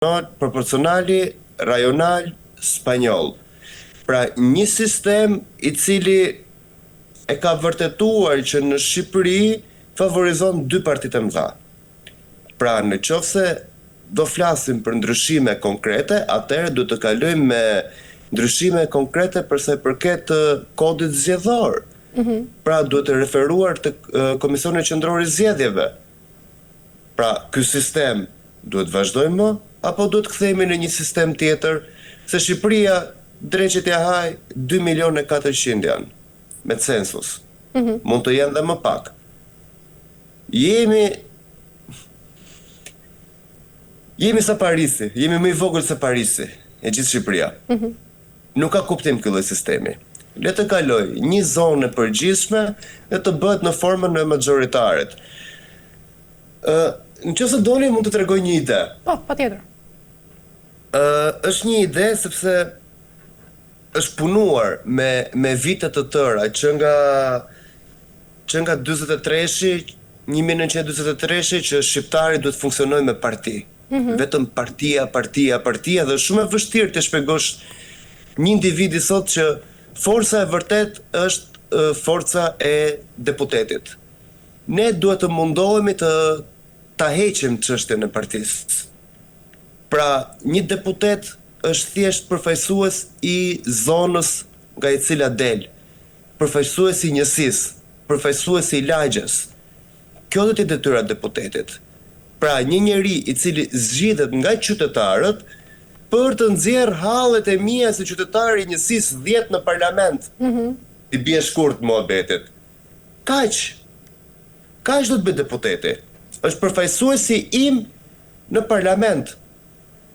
Proporcionali rajonal spanjoll. Pra një sistem i cili e ka vërtetuar që në Shqipëri favorizon dy partitë e mëdha. Pra në qoftë se do flasim për ndryshime konkrete, atëherë duhet të kalojmë me ndryshime konkrete për sa i përket kodit zgjedhor. Pra duhet të referuar te Komisioni Qendror i Zgjedhjeve. Pra, ky sistem duhet të vazhdojë më apo duhet të kthehemi në një sistem tjetër? Se Shqipëria dreqi t'ia hajë 2 milionë e 400 janë me census. Mund të jenë dhe më pak. Jemi jemi sa Parisi, jemi më i vogël se Parisi, e gjithë Shqipëria. Nuk ka kuptim ky lloj sistemi. Le të kalojë një zonë e përgjithshme dhe të bëhet në formën e maxhoritarit. Ë, në qoftë se doni mund të tregoj një ide. Po, patjetër. Ë, është një ide sepse është punuar me me vite të tëra që nga që nga 43-shi, 1943-shi që shqiptari duhet të funksionojë me parti. Vetëm partia, partia, partia dhe është shumë e vështirë të shpjegosh një individi sot që forca e vërtet është forca e deputetit. Ne duhet të mundohemi të ta heqim çështjen e partisë. Pra, një deputet është thjesht përfaqësues i zonës nga e cila del, përfaqësues i njësisë, përfaqësues i lagjes. Kjo do të jetë detyra e deputetit. Pra, një njeri i cili zgjidhet nga qytetarët për të nxjerrë hallet e mia si qytetar i njësisë 10 në parlament. I bie shkurt muhabetit. Kaq. Kaq do të bëjë deputeti. Është përfaqësuesi im në parlament.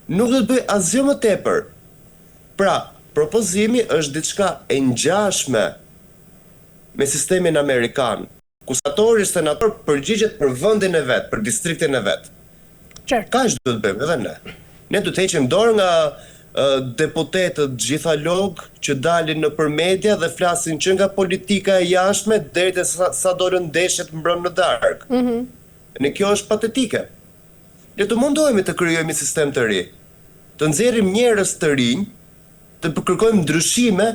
Nuk do të bëjë asgjë më tepër. Pra, propozimi është diçka e ngjashme me sistemin amerikan, ku senatori senator përgjigjet për vendin e vet, për distriktin e vet. Qartë. Kaq duhet të bëjmë edhe ne. Ne duhet të heqim dorë nga deputetët gjithalog që dalin nëpër media dhe flasin që nga politika e jashtme deri te sa, sa dolën ndeshjet mbrëmë në darkë. Mm -hmm. Ne kjo është patetike. Le të mundohemi të krijojmë një sistem të ri. Të nxjerrim njerëz të rinj, të kërkojmë ndryshime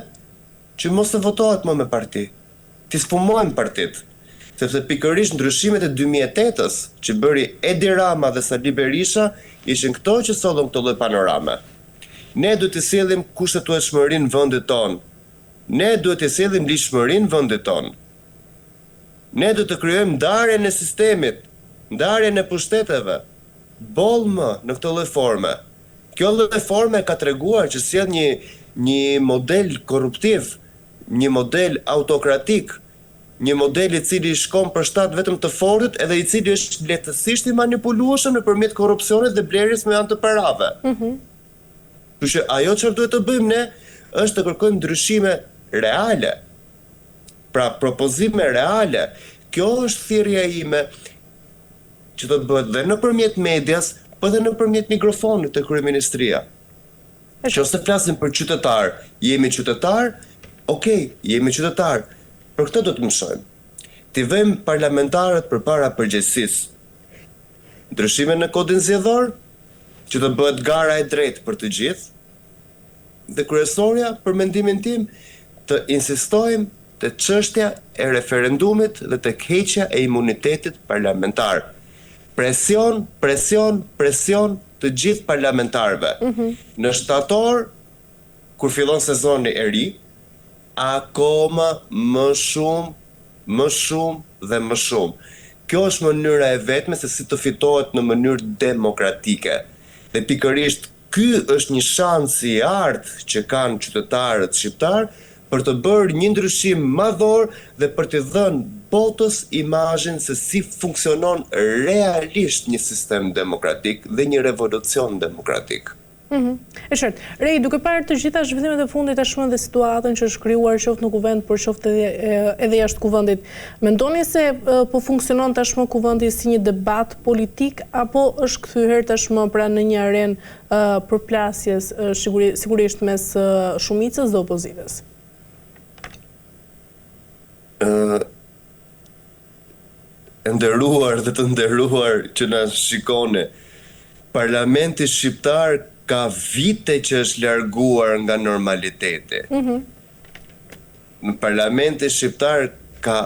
që mos të votohet më me parti. T'i sfumojmë partitë. Sepse pikërisht ndryshimet e 2008-ës që bëri Edi Rama dhe Sali Berisha ishin këto që sollën këtë lloj panorame. Ne duhet të sjellim kushtetueshmërinë vendit tonë. Ne duhet të sjellim ligjshmërinë vendit tonë. Ne duhet të krijojmë ndarjen e sistemit, ndarjen e pushteteve. Boll më në këtë lloj forme. Kjo lloj forme ka treguar që sjell një një model korruptiv, një model autokratik, një model i cili shkon për shtat vetëm të fortit edhe i cili është lehtësisht i manipulueshëm nëpërmjet korrupsionit dhe blerjes me anë të parave. Kështu që ajo çfarë duhet të bëjmë ne është të kërkojmë ndryshime reale. Pra propozime reale. Kjo është thirrja ime që do të bëhet dhe nëpërmjet medias, po edhe nëpërmjet mikrofonit të kryeministria. Nëse flasim për qytetar, jemi qytetar, okej, jemi qytetar. Për këtë do të mëshojmë. T'i vëjmë parlamentarët përpara përgjegjësisë. Ndryshime në kodin zgjedhor, që të bëhet gara e drejtë për të gjithë. Dhe kryesorja, për mendimin tim, të insistojmë te çështja e referendumit dhe tek heqja e imunitetit parlamentar. Presion, presion, presion të gjithë parlamentarëve. Në shtator, kur fillon sezoni e ri, akoma më shumë, më shumë dhe më shumë. Kjo është mënyra e vetme se si të fitohet në mënyrë demokratike. Dhe pikërisht ky është një shans i artë që kanë qytetarët shqiptar për të bërë një ndryshim madhor dhe për t'i dhënë botës imazhin se si funksionon realisht një sistem demokratik dhe një revolucion demokratik. E qartë. Rei, duke parë të gjitha zhvillimet e fundit tashmë dhe situatën që është krijuar qoftë në kuvend, por qoftë edhe edhe jashtë kuvendit, mendoni se po funksionon tashmë kuvendi si një debat politik apo është kthyer tashmë pra në një arenë përplasjes sigurisht mes shumicës dhe opozitës? E nderuar dhe të nderuar që na shikoni. Parlamenti shqiptar ka vite që është larguar nga normaliteti. Në Parlamenti shqiptar ka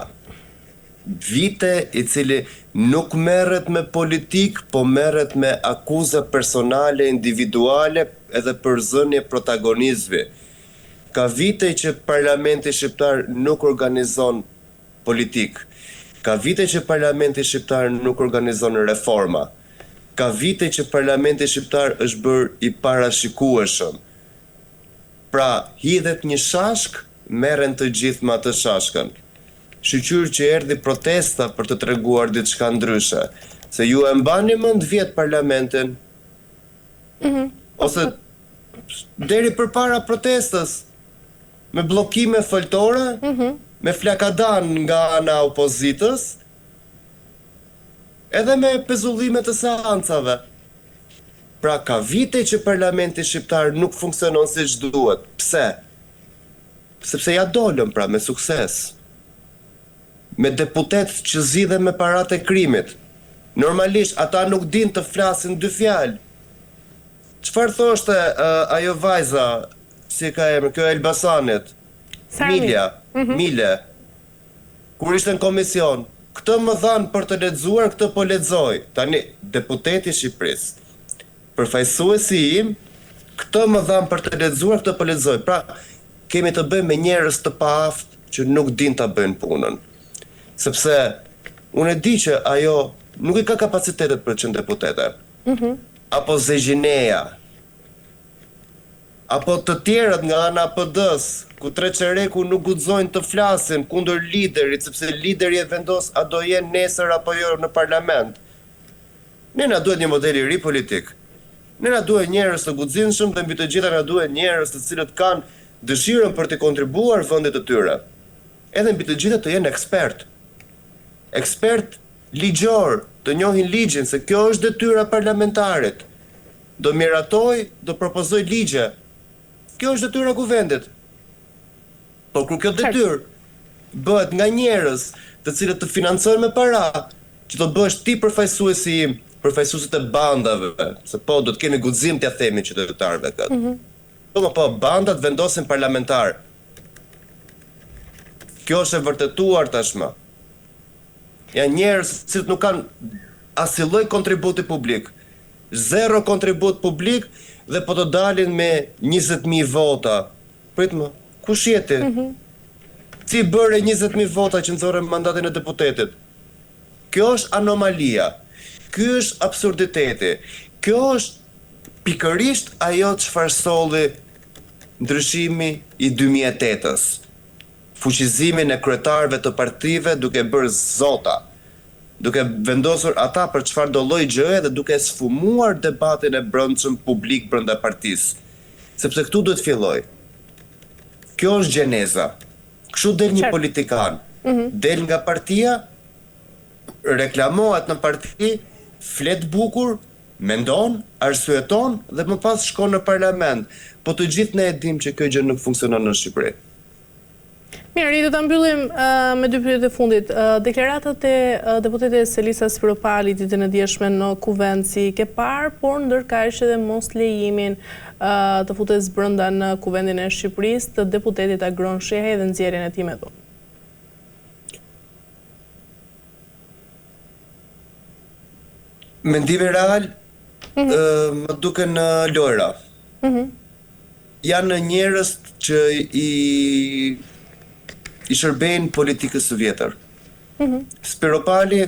vite i cili nuk merret me politikë, po merret me akuza personale, individuale edhe përzënie protagonistëve. Ka vite që Parlamenti shqiptar nuk organizon politikë. Ka vite që Parlamenti shqiptar nuk organizon reforma. Ka vite që Parlamenti shqiptar është bërë i parashikueshëm. Pra, hidhet një shashkë, merren të gjithë me atë shashkën. Shyqyr që erdhi protesta për të treguar diçka ndryshe. Se ju e mbani mend vjet Parlamentin? Ose deri përpara protestës, me bllokime foltore, me flakadan nga ana e opozitës, edhe me pezullime të seancave. Pra ka vite që parlamenti shqiptar nuk funksionon siç duhet. Pse? Sepse ia dolëm pra me sukses. Me deputetë që zgjidhen me paratë e krimit. Normalisht ata nuk dinë të flasin dy fjalë. Çfarë thoshte ajo vajza, si e ka emrin, kjo e Elbasanit? Milja, Mile. Kur ishte në komision, këtë më dhanë për të lexuar, këtë po lexoj. Tani, deputeti i Shqipërisë, përfaqësuesi im, këtë më dhanë për të lexuar, këtë po lexoj. Pra, kemi të bëjmë me njerëz të paaftë që nuk dinë ta bëjnë punën. Sepse unë e di që ajo nuk i ka kapacitetet për të qenë deputete. Apo Zegjineja. Apo të tjerët nga ana e PD-së, ku tre çereku nuk guxojnë të flasin kundër liderit, sepse lideri e vendos a do jenë nesër apo jo në parlament. Ne na duhet një model i ri politik. Ne na duhen njerëz të guximshëm dhe mbi të gjitha na duhen njerëz të cilët kanë dëshirën për t'i kontribuar vendit të tyre. Edhe mbi të gjitha të jenë ekspertë. Ekspertë ligjorë, të njohin ligjin, se kjo është detyra e parlamentarit. Do miratojë, do propozojë ligje. Kjo është detyra e Kuvendit. Por kur kjo detyrë bëhet nga njerëz të cilët të financojnë me para, që do të bëhesh ti përfaqësuesi im, përfaqësuesit e bandave, se po do të kemi guxim t'ia themi qytetarëve këtë. Po po po, bandat vendosin parlamentarë. Kjo është e vërtetuar tashmë. Janë njerëz të cilët nuk kanë asnjë lloj kontributi publik. Zero kontribut publik dhe po të dalin me 20.000 vota. Prit më, kush je ti? Si bëre 20.000 vota që nxorre mandatin e deputetit? Kjo është anomalia. Ky është absurditeti. Kjo është pikërisht ajo çfarë solli ndryshimi i 2008-ës. Fuqizimin e kryetarëve të partive duke bërë zota, duke vendosur ata për çfarëdo lloj gjëje dhe duke sfumuar debatin e brendshëm publik brenda partisë. Sepse këtu duhet të fillojë. Kjo është gjeneza. Kështu del një politikan. Del nga partia, reklamohet në parti, flet bukur, mendon, arsyeton dhe më pas shkon në parlament. Po të gjithë ne e dimë që kjo gjë nuk funksionon në Shqipëri. Mirë, do ta mbyllim me dy pyetjet e fundit. Deklaratat e deputetes Elisa Spiropali ditën e djeshme në Kuvend si i ke parë, por ndërkaq edhe moslejimin të futet brenda në Kuvendin e Shqipërisë të deputetit Agron Shehaj dhe nxjerrjen e tij me dhunë. Mendimi real, më duken lojra. Janë njerëz që i i shërbejnë politikës së vjetër. Spiropali.